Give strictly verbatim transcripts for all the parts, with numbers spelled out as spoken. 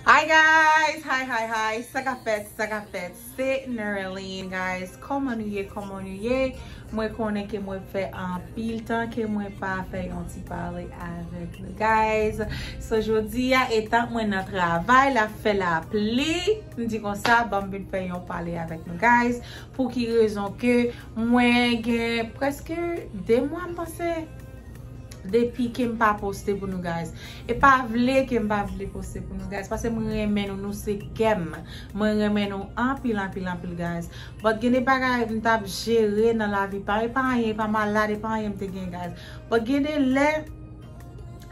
Hi guys, hi hi hi, sa k ap fèt, sa k ap fèt, se Nerline guys, kòman nou ye, kòman nou ye? Mwen konnen ke mwen fè anpil tan ke mwen pa fè yon ti pale avèk nou guys. So jodi a, etan mwen nan travay, l ap fè lapli, m di konsa, ban m vin fè yon pale avèk nou guys. Pou ki rezon ke mwen gen prèske de mwa m panse depi ke m pa poste pou nou guys. E pa vle ke m pa vle poste pou nou guys, paske mwen renmen nou, nou se kè m. Mwen renmen nou anpil anpil anpil guys. But gen de bagay m t ap jere nan lavi pa, e pa anyen, e pa malad, e pa anyen m te gen guys. But gen de lè,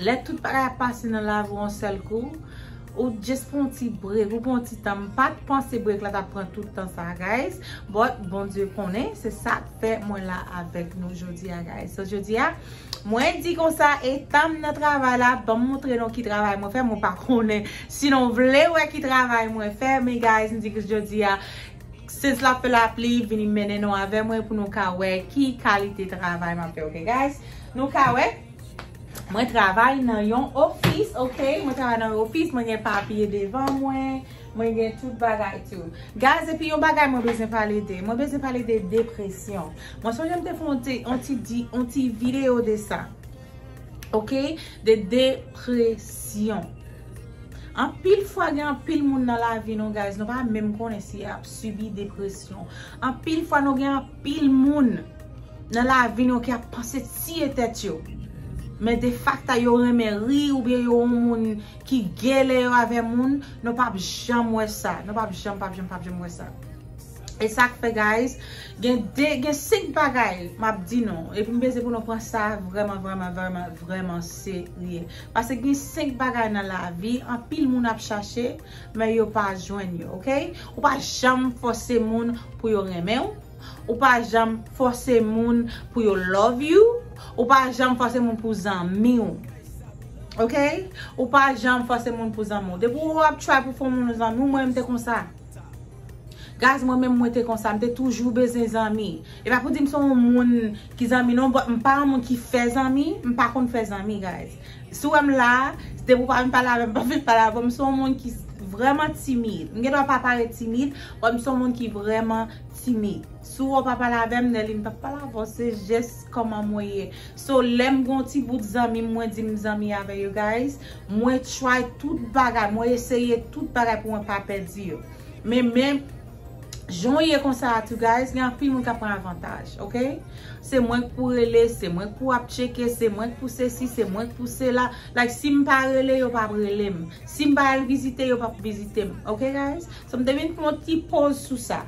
lè tout bagay ap pase nan lavi w yon sèl kou, ou just pran yon ti break, ou pran yon ti tan. M pa t panse break la t ap pran tout tan sa guys, but Bondye konnen, se sa k fè mwen la avèk nou jodi a guys. So jodi a, mwen di konsa, etan m nan travay la, ban m montre nou ki travay mwen fè, mwen pa konnen. Si nou vle wè ki travay mwen fè, men guys, m di ke jodi a, since l ap fè lapli, vini mennen nou avè mwen pou nou ka wè ki kalite travay m ap fè, ok guys? Nou ka wè, mwen travay nan yon ofis, ok? Mwen travay nan yon ofis, mwen gen papye devan mwen, mwen gen tout bagay tou. Guys, epi yon bagay mwen bezwen pale de, mwen bezwen pale de depresyon. Mwen sonje m te fè yon ti, yon ti di, yon ti videyo de sa. Ok? De depresyon. Anpil fwa gen anpil moun nan lavi nou, guys, nou pa menm konnen si y ap sibi depresyon. Anpil fwa nou gen anpil moun nan lavi nou ki ap panse tiye tèt yo. Men de fakta yo renmen ri oubyen yo yon moun ki gele yo avè moun, nou p ap janm wè sa. Nou p ap janm, p ap janm, p ap janm wè sa. E sa k fè, guys, gen de, gen senk bagay m ap di nou. Epi m bezwen pou nou pran sa vrèman, vrèman, vrèman, vrèman serye. Paske gen senk bagay nan lavi, anpil moun ap chache, men yo pa jwenn yo, ok? Ou pa janm fòse moun pou yo renmen w. Ou pa janm fòse moun pou yo love you. Ou pa janm fòse moun pou zanmi w. Ok? Ou pa janm fòse moun pou zanmi w. Depi w ap try pou fè yon moun zanmi w, mwen menm te konsa. Guys, mwen menm mwen te konsa. M te toujou bezwen zanmi. E pa pou di m se yon moun ki zanmi non, but m pa yon moun ki fè zanmi, m pa konn fè zanmi, guys. Si w wè m la, depi w pa vin pale avè m, pa vin pale avè m. M se yon moun ki vrèman timid. M gen dwa pa parèt timid, but m se yon moun ki vrèman timid. Si w wè w pa pale avè m, Nerline p ap pale avè w, se jis kòman mwen ye. So, lè m gen yon ti bout zanmi m, mwen di m zanmi avè yo, guys, mwen try tout bagay, mwen eseye tout bagay pou mwen pa pèdi yo. Men, men, jan w ye konsa a tou, guys, gen anpil moun k ap pran avantaj, ok? Se mwen k pou rele, se mwen k pou ap tcheke, se mwen k pou sesi, se mwen k pou sela. Like, si m pa rele, yo p ap rele m. Si m pa al vizite, yo p ap vizite m. Ok, guys? So, m te vin pran yon ti poz sou sa.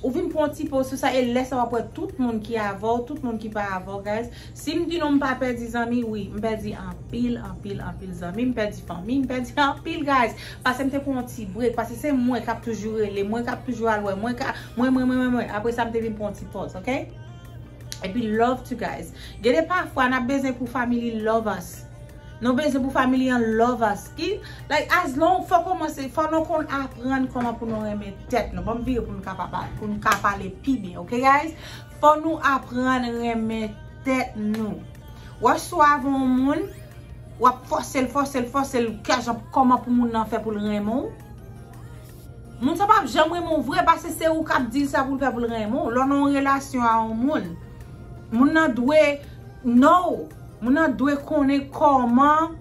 Ou vin pran yon ti poz sou sa, e lè sa w ap wè tout moun ki avè w, tout moun ki pa avè w, guys. Si m di nou m pa pèdi zanmi, wi, m pèdi anpil, anpil, anpil zanmi, m pèdi fanmi, m pèdi anpil, guys. Paske m te pran yon ti break, paske se mwen k ap toujou rele, mwen k ap toujou al wè, mwen ka, mwen, mwen, mwen, mwen, mwen. Apre sa, m te vin pran yon ti poz, ok? Epi love to guys. Gen de pafwa n ap bezwen pou family love us. Nou bezwen pou family an love us. Ki, like, as long, fò kòmanse, fò nou konn aprann kòman pou nou renmen tèt nou. Ban m vire pou nou ka pa, pou nou ka pale pi byen, ok, guys? Fò nou aprann renmen tèt nou. W ap swav yon moun, w ap fòse l, fòse l, fòse l, kè jan kòman pou moun nan fè pou l renmen w. Moun sa p ap janm renmen w vre, paske se ou k ap di l sa pou l fè pou l renmen w. Lè w nan yon relasyon a yon moun, moun nan dwe know, moun nan dwe konnen kòman,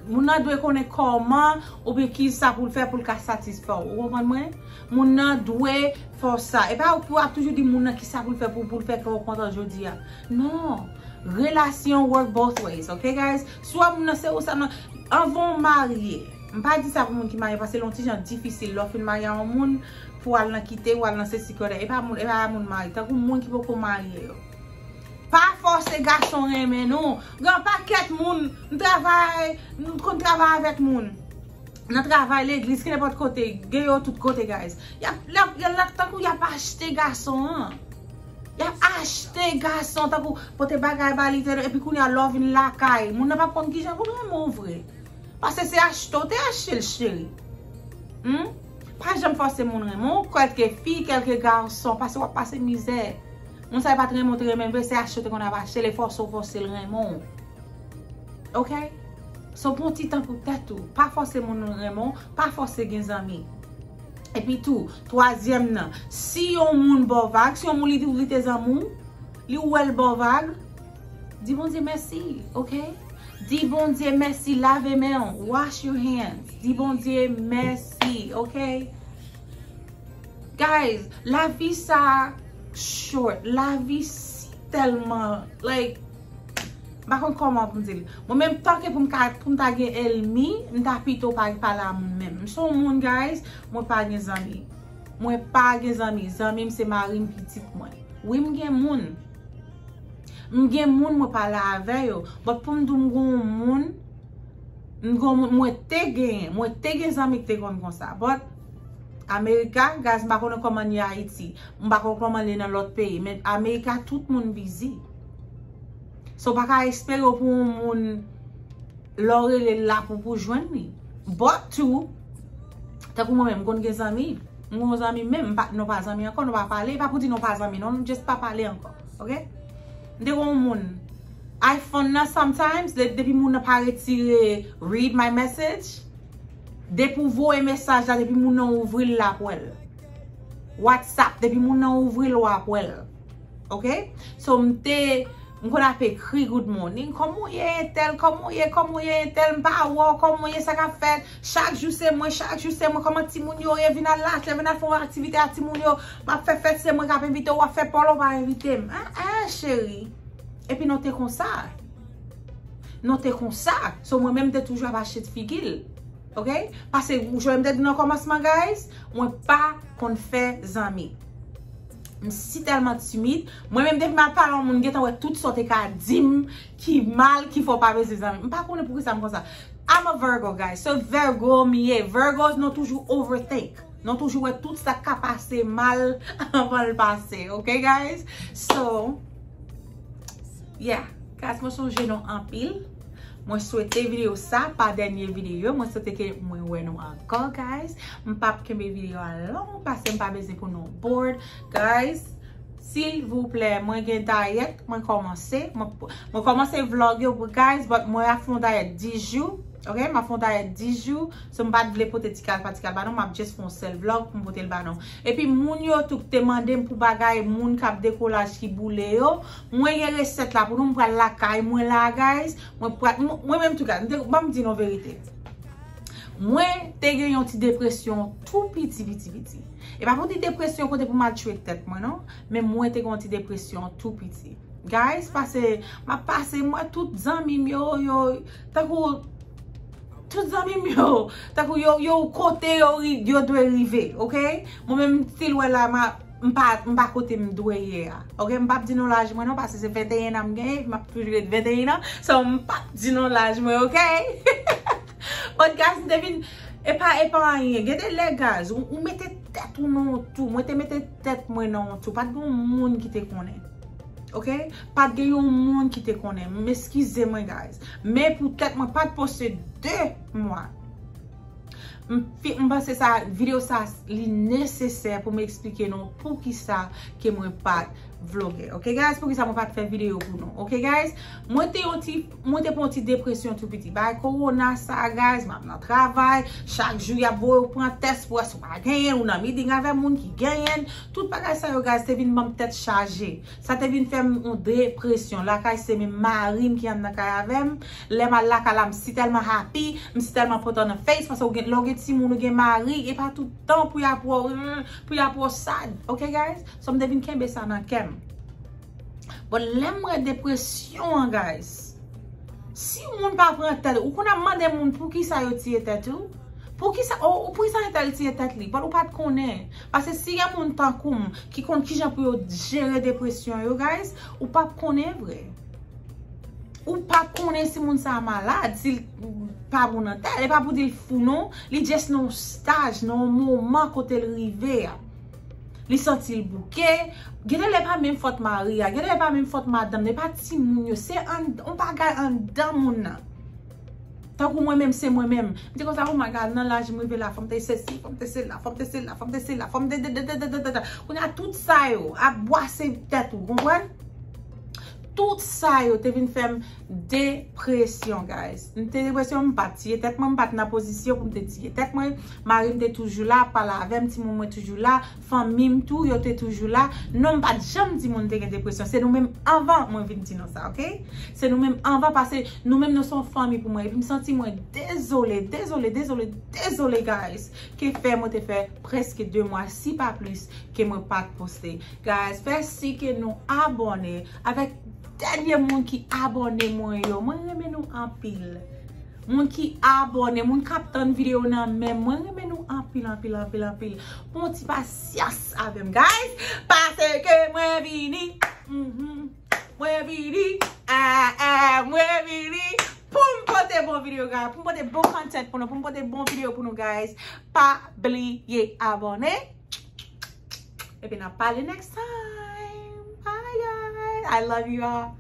moun nan dwe konnen kòman oubyen ki sa pou l fè pou l ka satisfè w. Ou konprann mwen? Moun nan dwe fè w sa. E pa ou pou ap toujou di moun nan ki sa pou l fè pou, pou l fè kè w kontan jodi a. Non. Relasyon work both ways, ok, guys? Swa moun nan se ou sa nan, anvan w marye, m pa di sa pou moun ki marye, paske l yon ti jan difisil lè w fin marye a yon moun, pou w al nan kite, w al nan sesi kòdè. E pa moun, e pa moun marye, tankou moun ki poko marye yo. Pa fòse gason renmen nou. Gen yon pakèt moun, m travay, m konn travay avèk moun. Nan travay, legliz, ki nenpòt kote, gen yo tout kote, guys. Y ap, y ap, y ap, tankou y ap achte gason an. Y ap achte gason, tankou pote bagay ba li, epi kounye a lè w vin lakay, moun nan p ap konn kijan pou l renmen w vre. Paske se achte w te achte l, cheri. Hmm? Pa janm fòse moun renmen w, kèlke fi, kèlke gason, paske w ap pase mizè. Moun sa yo pa t renmen w, te renmen l vre, se achte w te konn ap achte l, e fòse w fòse l renmen w. Ok? So pran ti tan pou tèt ou. Pa fòse moun renmen w, pa fòse gen zanmi. Epi tou, twazyèm nan, si yon moun ba w vag, si yon moun li di w li te zanmi w, li wè l ba w vag, di Bondye mèsi, ok? Di Bondye mèsi, lave men w, wash your hands. Di Bondye mèsi, ok? Guys, lavi sa short. Lavi si tèlman, like, m pa konn kòman pou m di l. Mwen menm, tanke pou m ka, pou m ta gen ènmi, m ta pito pa pale a moun menm. M se yon moun, guys, mwen pa gen zanmi. Mwen pa gen zanmi. Zanmi m se mari m, pitit mwen. Wi, m gen moun. M gen moun mwen pale avè yo. But pou m di w m gen yon moun, m gen yon moun, mwen te genyen. Mwen te gen zanmi ki te konn konsa. But America, guys, m pa konnen kòman l ye Ayiti. M pa konnen kòman l ye nan lòt peyi. Men America, tout moun busy. So, w pa ka espere w pou yon moun, lè w rele l la pou, pou jwenn li. But tou, tankou mwen menm, m konn gen zanmi. M gen yon zanmi menm, m pa, nou pa zanmi ankò, nou pa pale. E pa pou di nou pa zanmi, non, nou just pa pale ankò. Ok? M te gen yon moun. iPhone nan, sometimes, de- depi moun nan pa retire read my message, depi w voye mesaj la, depi moun nan ouvri l, l ap wè l. WhatsApp, depi moun nan ouvri l, w ap wè l. Ok? So, m te, m konn ap ekri good morning. Kòman w ye, entèl? Kòman w ye? Kòman w ye, entèl? M pa wè w. Kòman w ye? Sa k ap fèt? Chak jou se mwen, chak jou se mwen. Kòman timoun yo ye? Vin al lache, vin al fè yon aktivite ak timoun yo. M ap fè fèt, se mwen k ap envite w. W ap fè polo, w pa envite m. Ah, ah, cheri. Epi nou te konsa. Nou te konsa. So, mwen menm, m te toujou ap achte figi l. Ok? Paske, jan m te di nan kòmansman, guys, mwen pa konn fè zanmi. M si tèlman timid. Mwen menm, depi m al pale yon moun, gentan wè tout sa w te ka di m ki mal, ki fè w pa bezwen zanmi. M pa konnen poukisa m konsa. I'm a Virgo, guys. So, Virgo m ye. Virgos, nou toujou overthink. Nou toujou wè tout sa k ka pase mal anvan l pase. Ok, guys? So, yeah. Guys, mwen sonje nou anpil. Mwen swete videyo sa pa dènye videyo. Mwen swete ke mwen wè nou ankò, guys. M p ap kenbe videyo a long paske m pa bezwen pou nou bored. Guys, silvouplè, mwen gen dayèt, mwen kòmanse. Mwen, mwen kòmanse vlog yo, guys, but mwen ap fè yon dayèt dis jou. Ok, m ap fè yon dayèt dis jou. So, m pa t vle pote ti kal pa ti kal ba nou, m ap just fè yon sèl vlog pou m pote l ba nou. Epi moun yo tou ki te mande m pou bagay moun k ap dekolaj ki boule yo, mwen gen resèt la pou nou, m pral lakay mwen la, guys. Mwen pral, mwen, mwen menm tou, guys, m te, ban m di nou verite. Mwen te gen yon ti depresyon tou piti, piti, piti. E pa pou di depresyon kote pou m al tchwe tèt mwen, non. Men mwen te gen yon ti depresyon tou piti. Guys, pase, m ap pase, m wè tout zanmi m yo, yo, tankou, tout zanmi m yo, tankou yo, yo kote yo, ri- yo dwe rive, ok? Mwen menm, stil wè la, m a- m pa, m pa kote m dwe ye a, ok? M p ap di nou laj mwen non, paske se venteyen an m genyen, m ap toujou ret venteyen an, so m p ap di nou laj mwen, ok? But guys, m te vin, e pa, e pa anyen. Gen de lè, guys, ou, ou mete tèt ou nan yon tou. Mwen te mete tèt mwen nan yon tou. Pa t gen yon moun ki te konnen. Ok? Pa t gen yon moun ki te konnen. M eskize mwen, guys. Men poutèt mwen pa t poste de mwa. M fi- m panse sa, videyo sa, li nesesè pou m eksplike nou poukisa ke mwen pa t vloge. Ok, guys? Poukisa mwen pa t fè videyo pou nou? Ok, guys? Mwen te yon ti, mwen te pran yon ti depresyon tou piti. Bay kowona sa, guys, m ap nan travay, chak jou y ap voye w pran tès pou wè si w pa genyen, ou nan meeting avè moun ki genyen. Tout bagay sa yo, guys, te vin ban m tèt chaje. Sa te vin fè m yon depresyon. Lakay se menm mari m ki anndan kay avè m. Lè m al lakay la, m si tèlman happy, m si tèlman put on a face, paske ou gen, lè w gen timoun, ou gen mari, e pa tout tan pou y ap wè w, pou y ap wè w sad. Ok, guys? So, m te vin kenbe sa nan kè m. But lè m wè depresyon an, guys, si moun pa pran tèt, ou konn ap mande moun poukisa yo tiye tèt yo? Poukisa, oh, poukisa entèl tiye tèt li? But ou pa t konnen. Paske si gen moun tankou m ki konn kijan pou yo jere depresyon yo, guys, ou p ap konnen vre. Ou p ap konnen si moun sa a malad, si l pa bon nan tèt. E pa pou di l fou non, li just nan yon staj, nan yon moman kote l rive a. Li santi l bouke. Gen de lè pa menm fòt mari a, gen de lè pa menm fòt madanm nan, e pa timoun yo, se ann- yon bagay anndan moun nan. Tankou mwen menm, se mwen menm. M te konsa, oh my God, nan laj m rive la, fò m te sesi, fò m te sela, fò m te sela, fò m te sela, fò m te de de de de de de de. Kounye a tout sa yo ap bwase tèt ou, konprann? Tout sa yo te vin fè m depresyon, guys. M te depresyon, m pa t tiye tèt mwen, m pa t nan pozisyon pou m te tiye tèt mwen. Mari m te toujou la, ap pale avè m, timoun mwen toujou la, fanmi m tou, yo te toujou la. Non, m pa t janm di moun te gen depresyon. Se nou menm anvan mwen vin di nou sa, oke? Se nou menm anvan, paske nou menm nou se yon fanmi pou mwen. Epi m santi mwen dezole, dezole, dezole, dezole, guys. Ke fè mwen te fè prèske de mwa, si pa plis, ke mwen pa t poste. Guys, fè si ke nou abòne avèk dènye moun ki abòne mwen yo. Mwen renmen nou anpil. Moun ki abòne, moun k ap tann videyo nan men m, mwen renmen nou anpil, anpil, anpil, anpil. Pran ti pasyans avè m, guys. Paske mwen vini. Mhm. Mwen vini. Ah, ah, mwen vini. Pou m pote bon videyo, guys. Pou m pote bon content pou nou. Pou m pote bon videyo pou nou, guys. Pa bliye abòne. Epi n ap pale next time. Bye, guys. I love you all.